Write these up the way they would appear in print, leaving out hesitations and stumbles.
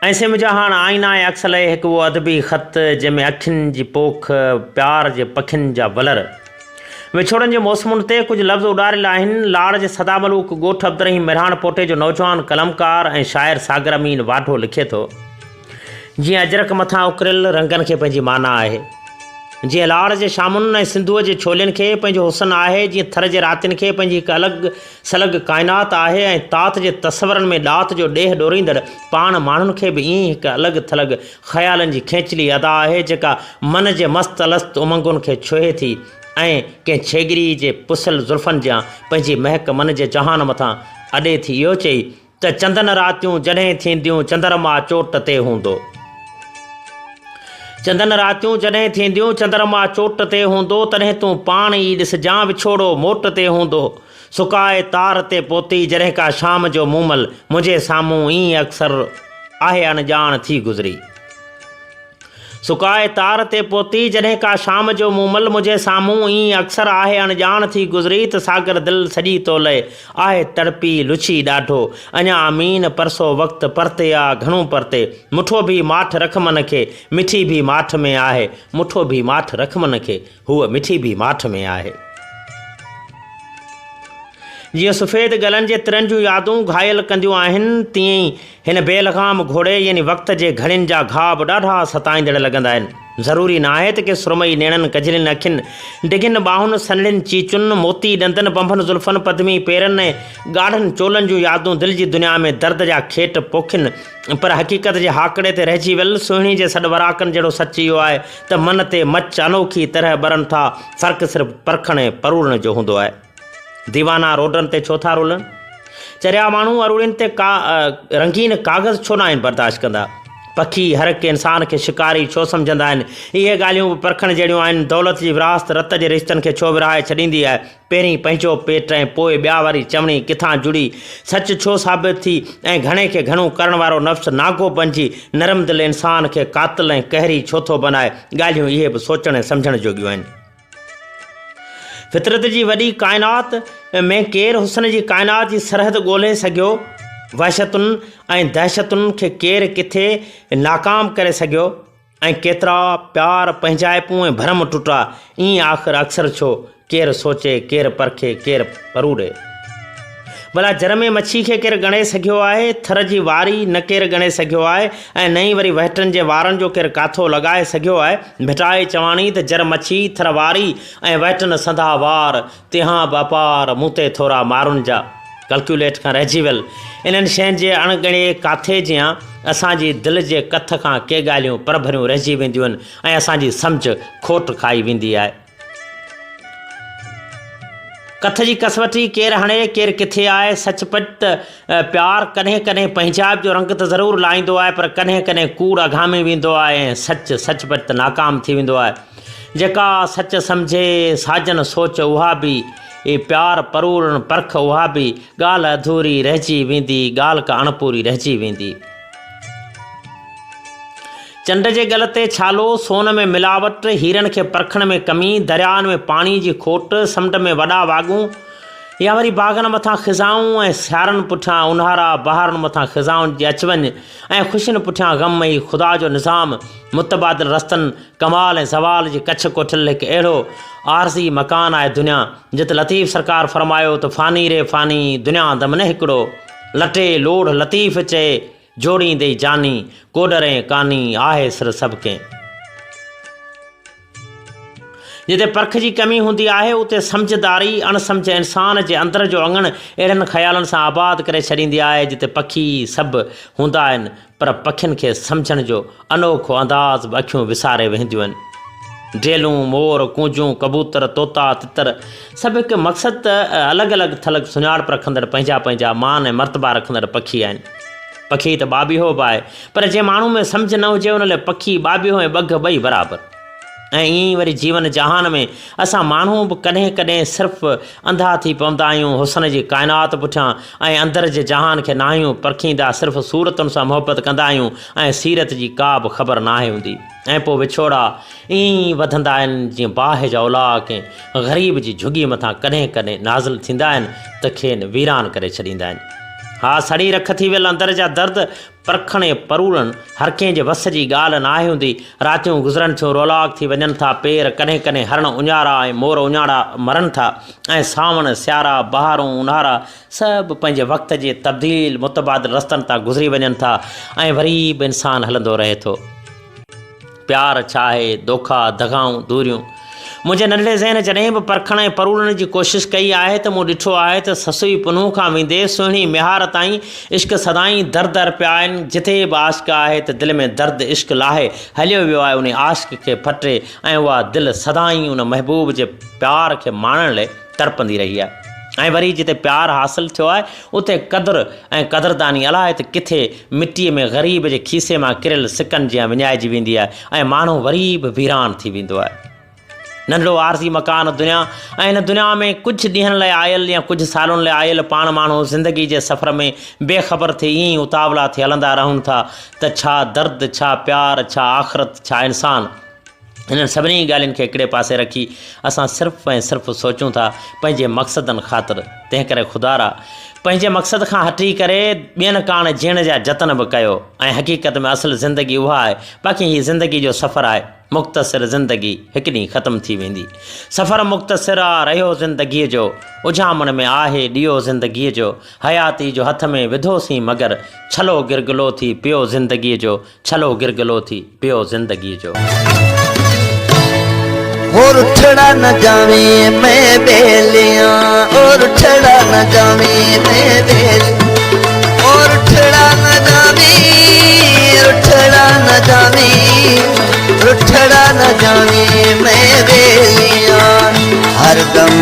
۽ سي منهنجا هاڻ آئينا ۽ عڪس لئي هڪ اهو ادبي خط جنهن ۾ اکين جي پوک، پيار جي پکين جا ولر. وڇوڙن جي موسمن تي ڪجهه لفظ اڏاريل آهن. لاڙ جي سدا ملوڪ ڳوٺ عبدالرحيم مهراڻ پوٽي جو نوجوان قلمڪار ۽ شاعر ساگر امين واڍو لکي ٿو. جيئن اجرڪ مٿان اڪريل رنگن کي پنهنجي معنيٰ آهي. جيئن لاڙ جي شامن ۽ سنڌوء جي ڇولين کي پنهنجو حسن آهي، جيئن ٿر جي راتين کي پنهنجي هڪ الڳ سلڳ ڪائنات آهي ۽ تات جي تصورن ۾ ڏات جو ڏيهه ڏوريندڙ پاڻ ماڻهن کي به ائين ئي هڪ الڳ ٿلڳ خيالن جي کينچلي ادا آهي جيڪا من جي مست الست امنگن کي ڇهي ٿي ۽ ڪنهن ڇيڳري جي پسيل زلفن جيان پنهنجي مهڪ من جي جهان مٿان اڏي ٿي اهو چئي ته چندن راتيون جڏهن ٿينديون چندرما چوٽ تي هوندو. چندن راتيون جڏهن ٿينديون چندرما چوٽ تي هوندو تڏهن تون پاڻ ئي ڏسجان وڇوڙو موٽ تي هوندو. سڪائي تار تي پوتي جڏهن ڪا شام جو مومل منهنجي سامهون ائين اڪثر آهي اڻڄاڻ ٿي گذري. سڪائي تار تي پوتي جڏهن ڪا شام جو مومل منهنجي سامهون ائين اڪثر آهي اڻڄاڻ ٿي گذري ته ساگر دل سڄي تولئي آهي تڙپي لڇي ڏاڍو اڃا امين پرسو وقت پرتي آ گهڻو پرتي مٺو ڀي ماٺ رک من کي مٺي ڀي ماٺ ۾ آهي مٺو ڀي ماٺ رک من کي هوء مٺي ڀي ماٺ ۾ آهي. جيئن سفيد گلن جي ترن جون يادون گهايل ڪنديون آهن، تيئن ئي هن بي لغام گهوڙي يعني وقت جي گهڙين جا گهاء به ڏاڍا ستائيندڙ لڳندا آهن. ضروري ناهي ته ڪي سرمئي نيڻن، ڪجلين اکين، ڊگهين ٻانهن، سنهڙين چيچن، موتي ڏندن، ٻنڀن زلفن، پدمي پيرن ۽ ڳاڙهن چولن جون يادون دل جي دنيا ۾ درد جا کيٽ پوکين، پر حقيقت جي هاڪڙي تي رهجي ويل سهڻي جي سڏ وراڪن جهڙو سچ اهو آهي ته من تي مچ انوکي طرح ٻرن ٿا، فرق صرف پرکڻ ۽ پروڙڻ جو هوندو آهي. ديوانا روڊن تي ڇو ٿا رولن؟ چريا ماڻهو اروڙين تي ڪا رنگين ڪاغذ ڇو ناهن برداشت ڪندا؟ پکي هر هڪ انسان کي شڪاري ڇو سمجهندا آهن؟ اهي ڳالهيون به پرکڻ جهڙيون آهن. دولت جي ورهاست رت جي رشتن کي ڇو ورهائي ڇڏيندي آهي؟ پهرين پنهنجو پيٽ ۽ پوء ٻيا واري چوڻي ڪٿان جڙي؟ سچ ڇو ثابت ٿي ۽ گهڻي کي گهڻو ڪرڻ وارو نفس ناگو بنجي نرم دل انسان کي قاتل ۽ قهري ڇو ٿو بنائي؟ ڳالهيون اهي به سوچڻ ۽ سمجهڻ جوڳيون آهن. فطرت جي وڏي ڪائنات ۾ ڪير حسن جي ڪائنات جي سرحد ڳولهي سگهيو؟ وحشتن ۽ دهشتن کي ڪير ڪٿي ناڪام ڪري سگهيو؟ ۽ ڪيترا پيار، پنهنجائپون ۽ ڀرم ٽٽا، ائين آخر اڪثر ڇو؟ ڪير سوچي، ڪير پرکي، ڪير پروڙي. ڀلا جر ۾ مڇي کي ڪير ڳڻي سگهيو آهي؟ ٿر جي واري نه ڪير ڳڻي سگهيو آهي ۽ نه ئي وري وهٽن جي وارن جو ڪير ڪاٿو لڳائي سگهيو آهي. ڀٽائي چواڻي ته جر مڇي، ٿر واري ۽ وهٽن سنڌا وار، تنهان به اپار، مون تي ٿورا مارن جا. ڪلڪيوليٽ کان رهجي ويل انهن شين جي اڻ ڳڻي ڪاٿي جيان اسان جي دل جي ڪٿ کان ڪي ڳالهيون پرڀريون رهجي وينديون آهن ۽ اسان جي سمجهه کوٽ کائي ويندي آهي. ڪٿ جي ڪسوٽي ڪير هڻي، ڪير ڪٿي آهي، سچ پچ ته پيار ڪڏهن ڪڏهن پنهنجائپ جو رنگ ته ضرور لائيندو آهي پر ڪڏهن ڪڏهن ڪوڙ اگهامي ويندو آهي ۽ سچ سچ پچ ته ناڪام ٿي ويندو آهي. جيڪا سچ سمجهي ساجن سوچ اها به اي پيار پروڙڻ پرک اها به ڳالهه اڌوري رهجي ويندي ڳالهه ڪا اڻپوري رهجي ويندي. چنڊ جي ڳل تي ڇالو، سون ۾ ملاوٽ، هيرن کي پرکڻ ۾ ڪمي، دريائن ۾ پاڻي جي کوٽ، سمنڊ ۾ وڏا واڳون يا وري باغن مٿان خزائون ۽ سيارن پٺيان اونهارا، بهارن مٿان خزائن جي اچ وڃ ۽ خوشين پٺيان غم هي خدا جو نظام متبادل رستن ڪمال ۽ زوال جي ڪڇ ڪوٺيل هڪ اهڙو عارضي مڪان آهي دنيا، جت لطيف سرڪار فرمايو ته فاني ري فاني، دنيا دم نه هڪڙو، لٽي لوڙهه لطيف چئي، جوڙيندي جاني، ڪوڏر ۽ ڪاني، آهي سر سڀ ڪنهن. جتي پرک جي ڪمي هوندي آهي، اتي سمجهداري اڻ سمجهه انسان جي اندر جو اڱڻ اهڙن خيالن سان آباد ڪري ڇڏيندي آهي، جتي پکي سڀ هوندا آهن، پر پکين کي سمجهڻ جو انوکو انداز به اکيون وساري ويهنديون آهن. ڊيلون، مور، ڪونجون، ڪبوتر، طوطا، تتر سڀ هڪ مقصد ته الڳ الڳ ٿلڳ سڃاڻپ رکندڙ پنهنجا پنهنجا مان ۽ مرتبا رکندڙ پکي آهن. پکي ته ٻاٻيهو به آهي پر جنهن ماڻهو ۾ سمجهه نه هجي ان لاء پکي، ٻاٻيهو ۽ ٻگهه ٻئي برابر. ۽ ائين ئي وري جيون جهان ۾ اسان ماڻهو به ڪڏهن ڪڏهن صرف انڌا ٿي پوندا آهيون حسن جي ڪائنات پٺيان ۽ اندر جي جهان کي ناهيون پرکيندا صرف صورتن سان محبت ڪندا آهيون ۽ سيرت جي ڪا به خبر ناهي هوندي ۽ پوء وڇوڙا ائين ئي وڌندا آهن جيئن باهه جا اولهه ڪنهن غريب جي جهڳي مٿان ڪڏهن ڪڏهن نازل ٿيندا آهن ته کين ويران ڪري ڇڏيندا آهن. ها سڙي رک ٿي ويل اندر جا درد پرکڻ ۽ پروڙڻ هر ڪنهن جي وس جي ڳالهه ناهي هوندي. راتيون گذرن ٿيون، رولاڪ ٿي وڃن ٿا پير، ڪڏهن ڪڏهن هرڻ اڃارا ۽ مور اڃاڙا مرن ٿا ۽ سانوڻ، سيارا، بهارون، اونهارا سڀ پنهنجي وقت جي تبديل متبادل رستن تان گذري وڃن ٿا ۽ وري به انسان هلندو رهي ٿو. پيار ڇا آهي؟ دوکا، دغائون، دوريون. منهنجي ننڍڙي ذهن جڏهن به پرکڻ ۽ پروڙڻ جي ڪوشش ڪئي آهي ته مون ڏٺو آهي ته سسئي پنهون کان ويندي سهڻي ميهار تائين عشق سدائين درد ارپيا آهن. جتي به عاشق آهي ته دل ۾ درد عشق لاهي هليو ويو آهي انهي عاشق کي ڦٽي ۽ اها دل سدائين ان محبوب جي پيار کي ماڻڻ لئه تڙپندي رهي آهي ۽ وري جتي پيار حاصل ٿيو آهي اتي قدر ۽ قدرداني الائي ته ڪٿي مٽيء ۾ غريب جي کيسي مان ڪريل سڪن جيان وڃائجي ويندي آهي ۽ ماڻهو وري به ويران ٿي ويندو آهي. ننڍڙو عارضي مڪان دنيا ۽ هن دنيا ۾ ڪجهه ڏينهن لاء آيل يا ڪجهه سالن لاء آيل پاڻ ماڻهو زندگي جي سفر ۾ بي خبر ٿي ائين ئي اتاولا ٿي هلندا رهن ٿا ته ڇا درد، ڇا پيار، ڇا آخرت، ڇا انسان. انهن سڀني ڳالهين کي هڪڙي پاسي رکي اسان صرف ۽ صرف سوچون ٿا پنهنجي مقصدن خاطر تنهن ڪري خدارا پنهنجي مقصد کان هٽي ڪري ٻين ڪاڻ جيئڻ جا جتن به ڪيو ۽ حقيقت ۾ اصل زندگي اها آهي باقي هي زندگي جو سفر آهي مختصر زندگي هڪ ڏينهن ختم ٿي ويندي سفر مختصر آ رهيو زندگي جو اجهامڻ ۾ آهي ڏيئو زندگي جو حياتي جو هٿ ۾ وڌوسين مگر ڇلو گرگلو ٿي پيو زندگي جو ڇلو گرگلو ٿي پيو زندگيء جو. هو رٺڙا نه جاوين مين ٻيليان او رٺڙا نه جاوين مين ٻيليان او رٺڙا نه جاوين رٺڙا نه جاوين رٺڙا نه جاوين مين ٻيليان هر دم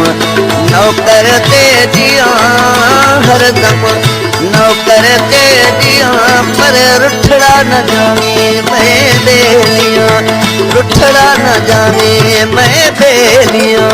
نوڪر تي جيان هر دم نوڪر تي ڏيان پر رٺڙا نه ڄاڻي مين ٻيليان رٺڙا نه ڄاڻي مين ٻيليان.